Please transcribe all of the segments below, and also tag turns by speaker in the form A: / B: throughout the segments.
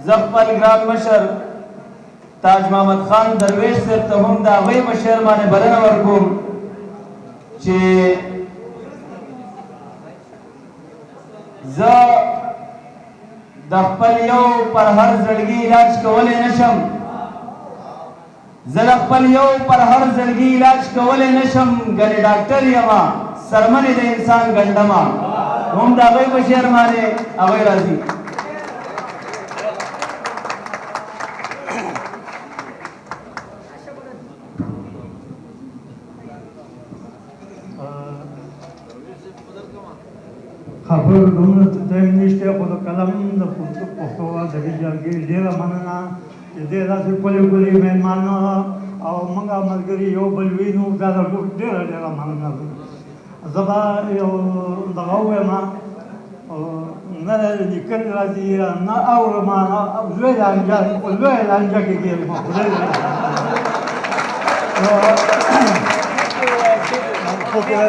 A: زه خپل ګران مشر تاج محمد خان درویش صاحب ته هم د هغوی په شعر باندې بلنه ورکوم چې زه د خپل یو پر هر زړګي علاج کولی نه شم، زه د خپل یو پر هر زړګي علاج کولی نه شم، ګنې ډاکټر یمه څرمنې د انسان ګنډمه. هم د هغوی په شعر باندې هغوی راځي.
B: خبرو دومره ټایم نشته، خو د قلم د پښتو ادبي جرګې ډېره مننه چې دې داسې ښکلي ښکلي مېلمانه او موږ ملګري یو بل وینو، دا د ډېره ډېره مننه. زه به یو دغه ووایم، نه لیکل راځي نه اورم، لوی لانجه لویه لانجه کې ګیر یم، خدای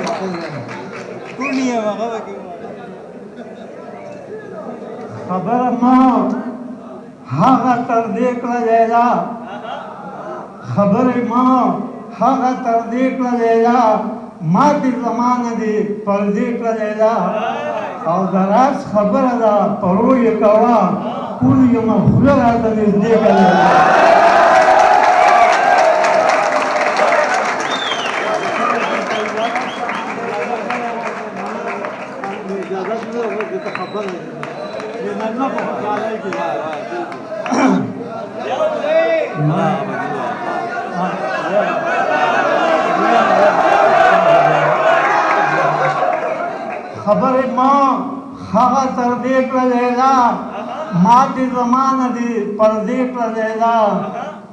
B: خبره ما هغه تر دې کړه لیلا، خبرې ما هغه تر دې کړه لیلا، ما دې زمانه دې پر دې کړه لیلا، او د راز خبره ده پرو یې کوه، کوڼ یمه خوله راته نږدې کړه لیلا. خبرې ما هغه تر دې کړه لیلا، ما دې زمانه دې پر دې کړه لیلا،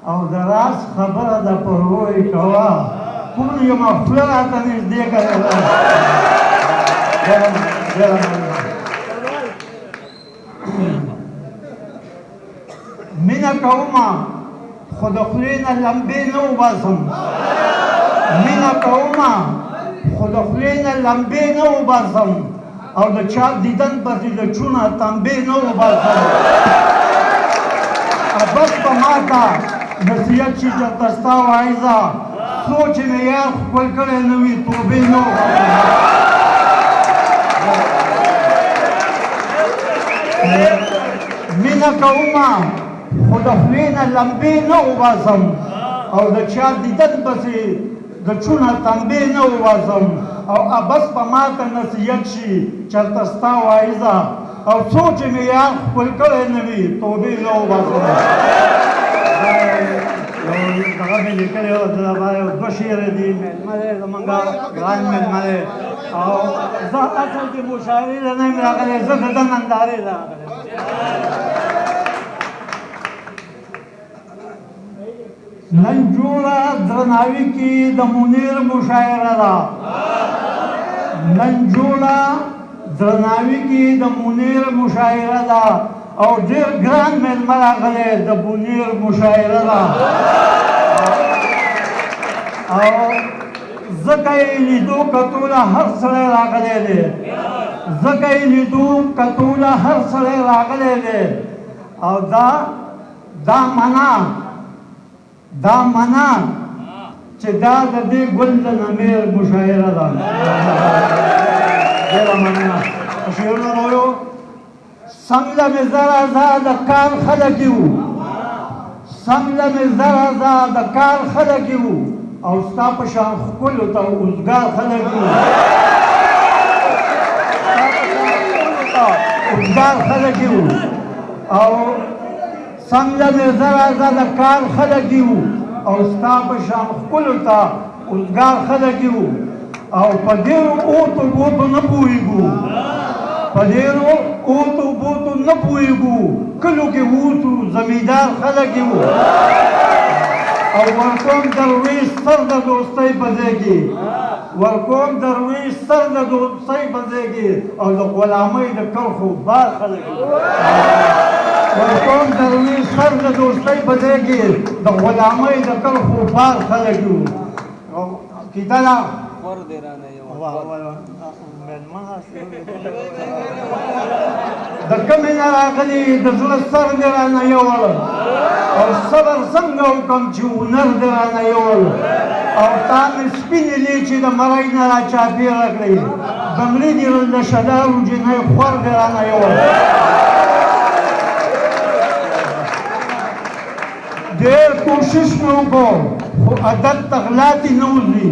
B: او د راز خبره ده پرو یې کوه، کوڼ یمه خوله راته نږدې کړه لیلا. ډېره مننه. مینه کومه خو د خولې نه لمبې نه وباسم، مینه کومه خو د خولې نه لمبې نه وباسم، او د چا دیدن پسې د چونه تنبې نه وباسم. بس به ماته نصیحت شي چېرته ستا واعظه، څو چې مې یار ښکل کړی نه وي توبې نه وباسم. مینه کومه خو د خولې نه لمبې نه وباسم، او د چا دیدن پسې د چونه تنبې نه وباسم، او ابس به ماته نصیحت شي چېرته ستا واعظه، او څو چې مې یار ښکل کړی نه وي توبې نه وباسم. یو دغه مې لیکلی و، زه به یو دوه شعره دي، مېلمه دی زمونږ ګران مېلمه دی، او زه اصل کې مشاعرې له نه یم راغلی، زه د ده نندارې له راغلی. نن جوړه درناوي کې د منیر مشاعره ده، نن جوړه درناوي کې د منیر مشاعره ده، او ډېر ګران مېلمه راغلی د بونیر مشاعره ده، او ځکه یې لیدو کتو له هر سړی راغلی دی، ځکه یې لیدو کتو له هر سړی راغلی دی، او دا دا معنا دا معنا چې دا د دې ګل د نمیر مشاعره ده. ډېره مننه. شعرونه به ویو. سم له مې زه راځه د کار خلک یو، سم له مې زه راځه د کار خلک یو، او ستا په شان ښکلو ته اوزګار خلک یو، اوزګار خلک یو، او سم له مې زه راځه د کار خلک یو، او ستا په شان ښکلو ته اوزګار خلک یو، او په ډېرو اوتو بوتو نه پوهېږو، په ډېرو اوتو بوتو نه پوهېږو، کلو کې اوسو زمیندار خلک یو، او ورکوم درویش سر د دوستۍ په ځای کې، ورکوم درویش سر د دوستۍ په ځای کې، او د غلامۍ د کرښو بار خلک یو، ورکوم درویش سر د دوستۍ په ځای کې، د غلامۍ د کرښو بار خلک یو. کیته ده د کومې نه راغلي د زړه سر دې رانه یوړ او صبر څنګه وکړم چې هنر دې رانه یوړ او تا مې سپینې لیچې د مرۍ نه راچاپېره کړې بنګړي دې له شلارو جینۍ خور دې رانه یوړ. ډېر کوشش مې وکړو خو عادت ته غلا تې نه وځي،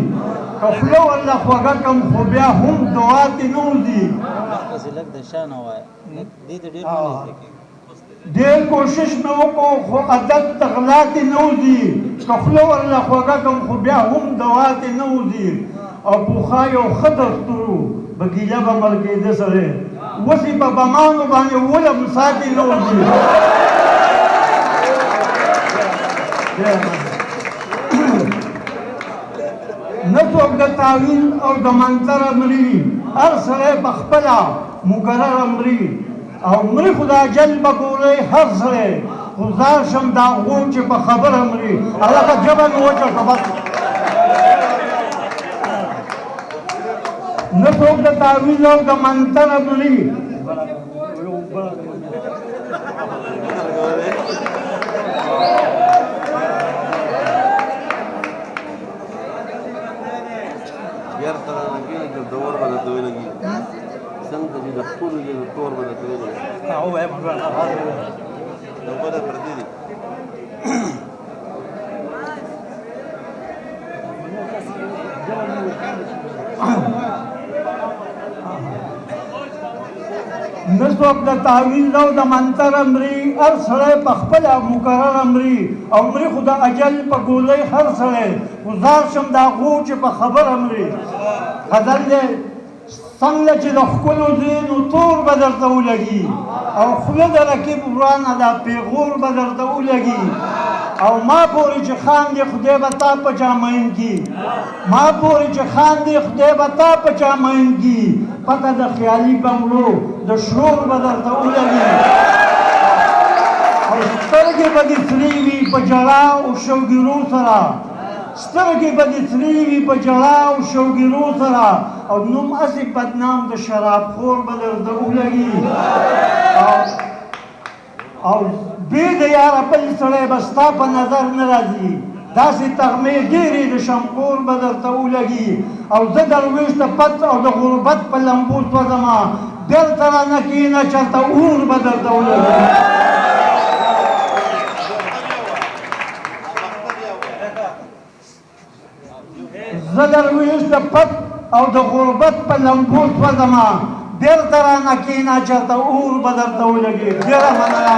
B: که خوله ورله خوږه کړم خو بیا هم دعا تې نه وځي. ډېر کوشش مې وکړو خو عادت ته غلا تې نه وځي، که خوله ورله خوږه کړم خو بیا هم دوا تې نه وځي. او پخوا یو ښه دستور و، په ګیله به مړ کېده سړی، اوس یې په بمانو باندې ولم ساتې نه وځي. نه څوک د تاویل او د منتره مري، هر سړی په خپله مقرره مري او مري خو د اجل به ګورئ هر سړی، خو ځار شم د هغو چې په خبره مري. هلکه ژبه مې وچه کړه بس. نه څوک د تاویل او د منتره مري.
C: بیرته رانه کېنه چې دور به درته ولګي، څنګه چې د خپلو دي نو تور به درته ولګي. نو بله پردي دي.
B: نه څوک د تاویل او د منتره مري، هر سړی په خپله مقرره مري او مري خو د اجل په ګولۍ هر سړی، خو ځار شم د هغو چې په خبره مري. غزل دی څنګه چې د ښکلو ځې نو تور به درته ولګي او خوله د رقیب ورانه ده پیغور به درته ولګي. او ما پورې چې خاندې خدای به تا په چا مین کړي، ما پورې چې خاندې خدای به تا په چا مین کړي، پته د خیالي بنګړو د شور به درته ولګي. او سترګې به دې سرې وي په ژړا او شوګیرو سره، سترګې به دې سرې وي په ژړا او شوګیرو سره، او نوم هسې بدنام د شرابخور به درته ولګي. او بې د یاره بل سړی به ستا په نظر نه راځي، داسې تغمې ډېرې د شمکور به درته ولګي. او زه دروېش د پت او د غربت په لمبو سوځمه، بېرته رانه کښېنه چېرته اور به درته ولګي. زه دروېش د پت او د غربت په لمبو سوځمه، بېرته رانه کښېنه چېرته اور به درته ولګي. ډېره مننه.